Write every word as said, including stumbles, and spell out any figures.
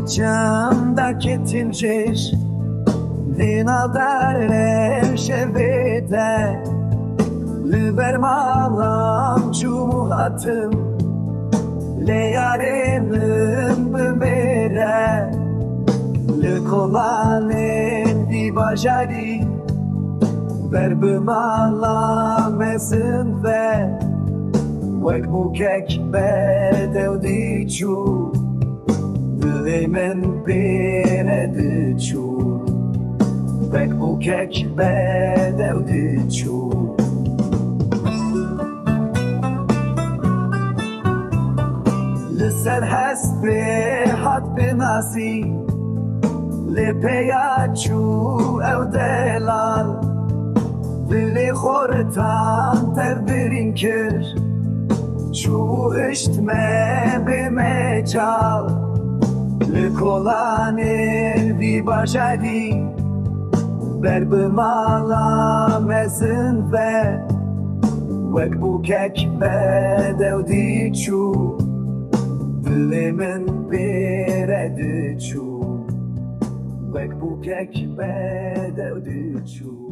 Çem da ketin jêr, vêna dare şevê de, li ber malan çûm û hatim, lê yarê min bimêre. Li kolanên vî bajarî, ber bi mala mezin ve, wek bûkek bedew diçû, dilê min pê re diçû, wek bûkek bedew diçû. Li ser hespê hat binasî, lê peya çû ew delal. Dilê xoritan tev birîn kir, çû hişt me bê mecal. Li kolanên vî bajarî, ber bi mala mezin ve, wek bûkek bedew diçû, dilê min pê re diçû, wek bûkek bedew diçû.